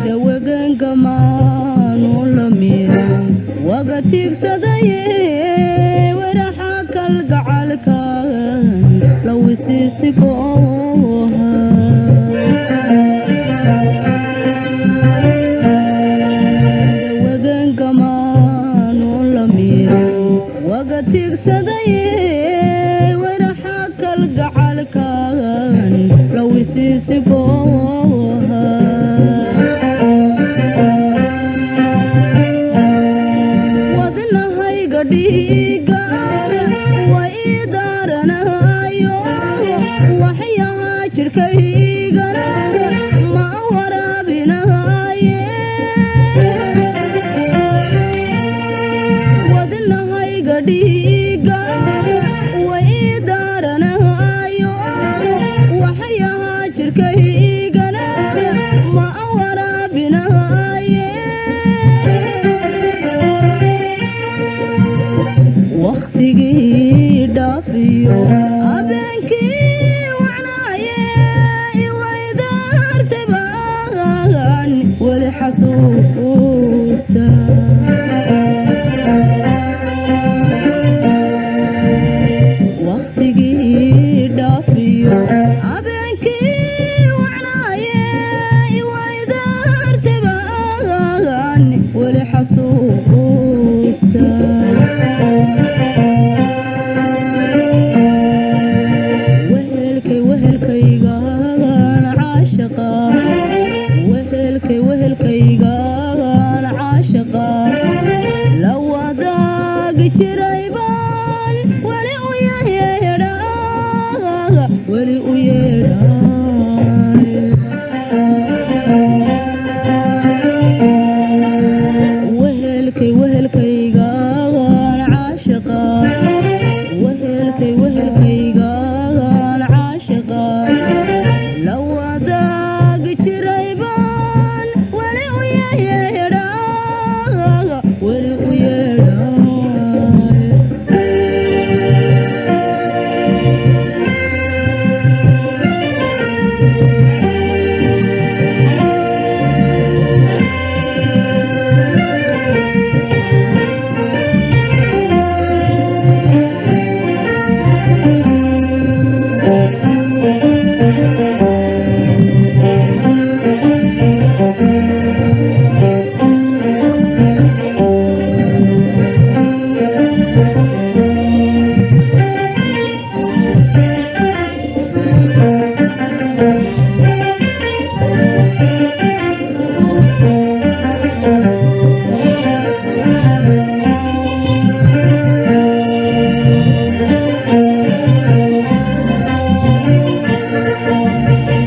Dawagangamaanu lamida waga tiigsadaye waraxa kalgacalkan lawisiisigooha. Dawagangamaanu lamida waga tiigsadaye waraxa kalgacalkan lawisiisigooha. Wadnahayga dhiiga way daaranayo, waxyaha jidhkaygana ma waraabinaye. Wadnahayga dhiiga way daaranayo, waxyaha jidhkaygana ma waraabinaye. Wakhtigii dhaafiyo habeenkii wacnaaye iwaydaartay baan weli xasuusta. Wakhtigii dhaafiyo habeenkii wacnaaye iwaydaartay baan weli xasuusta. Wehelkay wehelkaygaan caashaqa, wehelkay wehelkaygaan caashaqa la wadaagi jiray baan weli u yeedhaa, weli u yeedhaa. Wehelkay wehelkaygaan caashaqa, wehelkay wehelkaygaan caashaqa la wadaagi jiray baan weli u yeedhaa, weli u yeedhaa.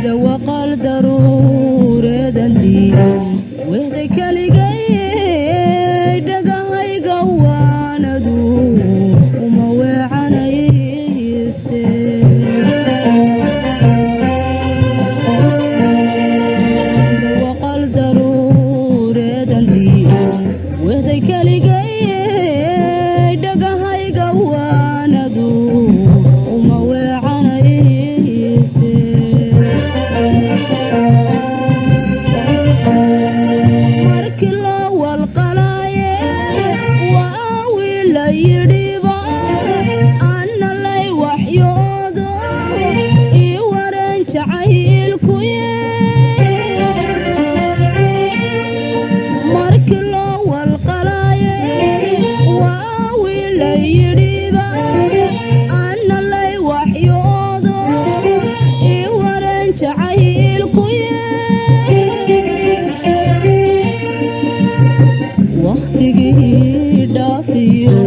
Dawaqal daruureedandii wehday keligay dhagahayga waanadu uma weecanayse. Dawaqal daruureedandii wehday keligay dhagahayga waanadu uma weecanayse. Markii loo walqalaaye waa wiila yidhiba anna lay waxyoodo ii waran jacaylkuye. Markii loo walqalaaye waa wiila yidhiba anna lay waxyoodo ii waran jacaylkuye. Wakhtigii dhaafiyo